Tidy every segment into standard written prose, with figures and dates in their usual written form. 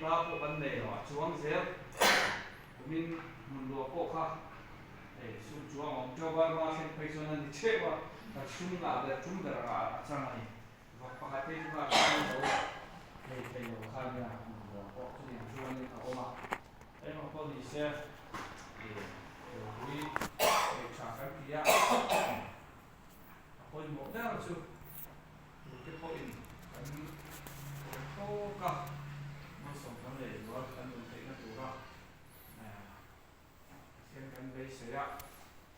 Leiba pawh kan nei lo a chuang zel. Kumin hmun luah pawh kha hei sum chuang a awm teuh a, Burma thleng phei chuan a ni theuh a, kan sum ngah ber tum ber angah a chang a ni. Vak pakhat phei chu kha kan hmu lo thei thei lo kha nia hmun luah pawh chutiang chuanin a awm a. Engemaw pawh ni se ih ropui leh tha kan ti a, a pawimawh ber chu tute pawhin kan rawn tawk a, malsawm kan leh zual kan nun theihna tura Pathian kan beisei a,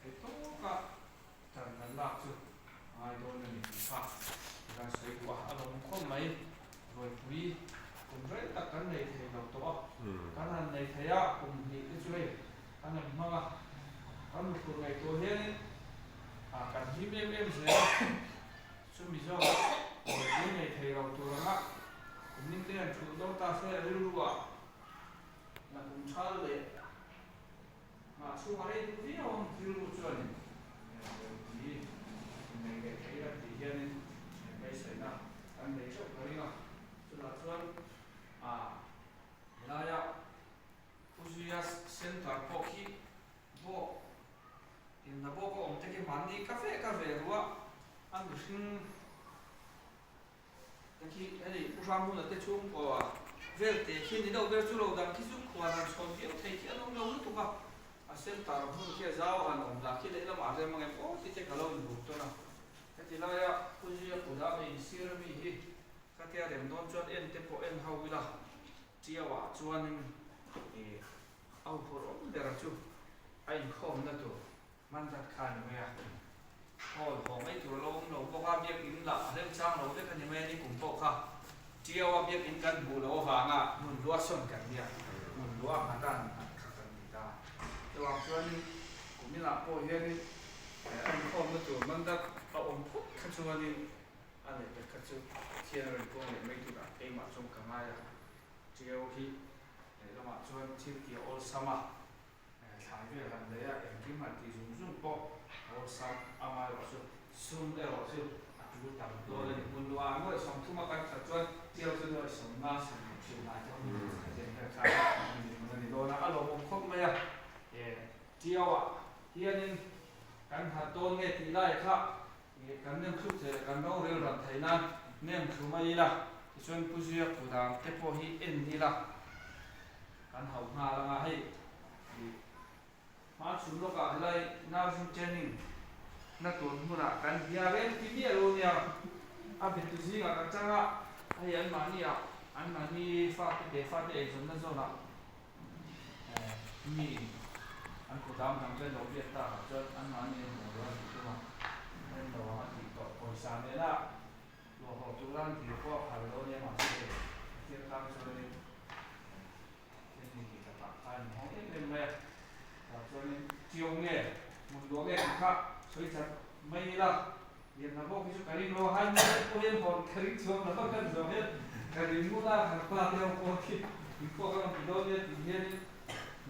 thei tawka tan kan lak chu a ngai dawn a ni tih kha kan sawi duh a, a lawm khawm mai. Ruaipui kum rei tak kan nei thei lo tawh a, kan han nei thei a, kum hnih te chu hei kan han hmang a, kan muthlur ngaihtuah hianin kan hlim em em zel a, chumi zawk ruaipui nei thei lo tur anga kum ning te han thulh dawn ta se rilru ah na kum thal leh Mah chhunga rei duh viau ang rilru chuanin ruaipui innei leh thei ila tih hianin beisaina kan nei theuh ka ring a. Chutah chuan helaia Phuzuia Centre pawh khi bawk inna bawk a awm te khi mahni ka ve ka ve ruah a mihring Te khi hei Pu Hranghmuna te chhungkaw vel te khi ni deuh ber chu lo dang khi chu khuan han chhawn viau thei khi an awm lo lutuk a, a center hmun khi a zau han awm lah khi lehlamah rem ang em aw tih te ka lo inbuk tawn a. Heti laia Pu Zuia kut ah hei sir ami hi khatia rem dawn chuan en te pawh en ho ila Tiauah chuanin ih a huphurh awm ber chu a inkhawmna tur Man dat kha a ni mai a, hall haw mai tur a lo awm lo bawk a, biakinn lah a remchang lo vek a ni mai a ni kum pawh kha Tiau a biakinn kan hmuh loh avanga hmun lua sawn kan nia, hmun lua a nghat a an nghat kha kan ni ta. Chuvang chuanin kum inah pawh hianin a inkhawmna tur man dat a awm phawt kha chuanin a lehpek kha chu Pathian a rawn puang leh mai turah keimah chuan ka ngai a, Tiau hi lehlamah chuan thil ti a awlsam a. Thlai vel han lei a, engkim han tih zung zung pawh a awlsam a ngai erawh chu sum erawh chu a tul tam dawn a ni. Hmun luah nuaih 30 a kan khat chuan tiau chu nuaih 50 sum thin lai chu hetiang hian khan a ni hmun a ni dawn a, a lawmawm khawp mai a. Tiauah hianin kan nghat dawn nge tih lai kha kan nem thluk thei leh kan rorel ran theih nan nem thlu mai ila, tichuan Pu Zuia Kudam te pawh hi en ila. Kan hauh nghal anga hei ih hma chhun lawkah helai nursing training na tur hmunah kan hia reng ti miah lo nia, a betu zingah ka chang a, hei an mahni ah an mahni fate te fate eizawnna zawnah eh mi in an kutang dang te lo biak takah chuan an mahni an hmuh lo a tih tum a, en lo ang a tih tawh pawisa nena luah haw tura an dil pawh a phal lo nia mahse hei Pathian tan chuanin thil ni tih takah khan in hawng em em mai a, tah chuanin Tio nge hmun luah nge tih kha sawi chat mai ila, lianhna bawk hi chu ka ring lo a, hai mi te pawh hian hawn ka ring chhuak lo a kan zawh hian ka ring ngut a, kan pa te ho pawh khi in pawh ka rawn ti dawn nia tih hianin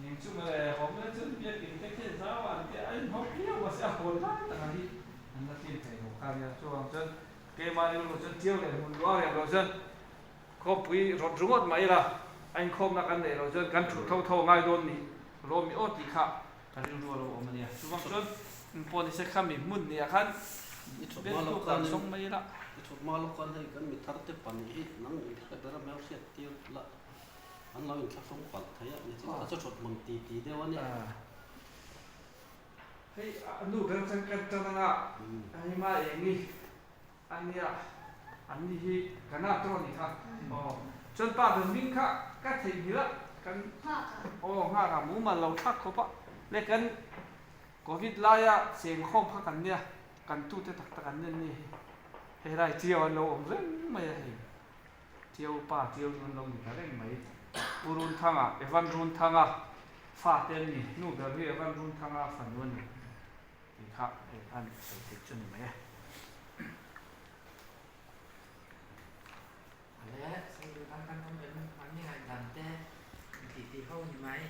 ning chu mawle haw mai chuan biakin te khi zau a an tia a inhawng viau mahse a hawn lai takah hi an la tlin thei lo kha nia chuvang chuan keimah rilru chuan Tio leh hmun luah reng lo chuan Khawpui rawt ringawt mai ila, a inkhawmna kan neih loh chuan kan thuh tho tho a ngai dawn ni Romi aw tih kha ka rilru a lo awm a nia. Chuvang chuan pawh ni se kha mi hmun nia khan bel tluk dan sawng mai ila. I thut hma lawk khan hei kan mi thar te pahnih hi nang in hre ber a hmel hriat tir la an lo inthlahrung palh thei a ni chu kha chu thut hmun ti ti deuh a ni. Hei a nu ber chuan kan tan anga hei ma eng i A nia, an ni hi ka na tawh a nih kha. Aw, chuan pa ber hming kha ka theihnghilh a, kan aw nghak a mumal lo thlak khawp a, le kan Covid laia cheng khawm kha kan nia, kan tute tak tak an nen ni hi, hei rai Tiau an lo awm reng mai a hei, Tiau pa Tiau chu an lo ni ta reng mai, Pu Runthanga, Evan Runthanga fate an ni, nu ber hi Evan Runthanga fanu a ni. Tih kha hei khan sawi theih chu ni mai e. Ale, sawi duh dang kan awm em? Mahni ngaihdan te tih tih ho ni mai.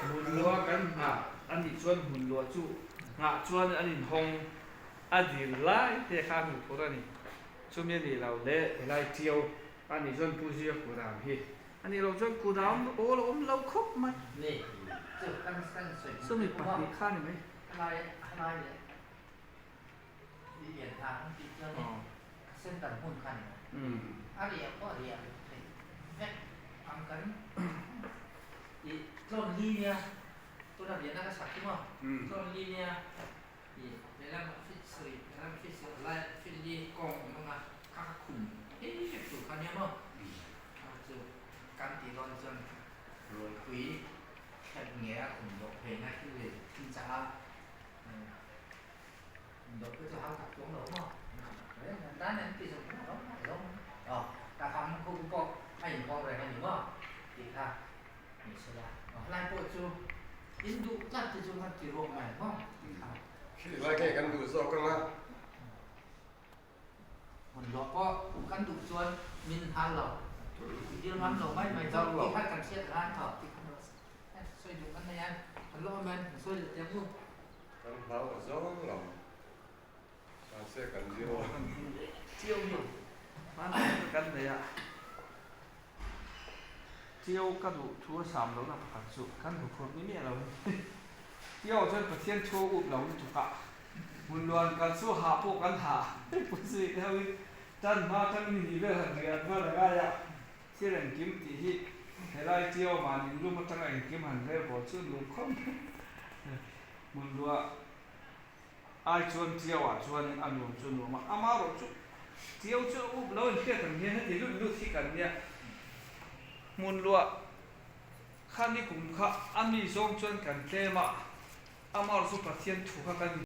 Hmun lua kan nghah a nih chuan hmun lua chu nghah chuan an inhawng. A dil lai te kha a hmuh phur a ni. Chumi a nih loh leh helai Tiau a nih chuan Pu Zuia kudam hi a nih loh chuan kudam awl a awm lo khawp mai. Chumi pahnih kha a ni mai. Khilai nge kan duh zawk anga? Kan hlau a zawng lo. Mahse kan zir a. Chiau hi hmanlai kan nei a. Chiau ka duh thu a sam lohna pakhat chu kan hmu phur ni miah lo hi. Chiau chuan Pathian thu a up lo lutuk a, hmun luan kal chu hah pawh kan hah pawh zui deuhin tan hma atang ni hnih vel han riah hman a ngai a. Thil engkim tih hi helai Chiau mahni lum atanga engkim han rel bawl chu nuam khawp mai. Hmun luah Ai chuan Tiau ah chuanin a nuam chu nuam a, ama erawh chu Tiau chu a up lo in hriat ang hian heti lut lut hi kan nia. Hmun luah kha ni kum kha a mi zawng chuan kan tlem a, ama erawh chu Pathian thu kha kan.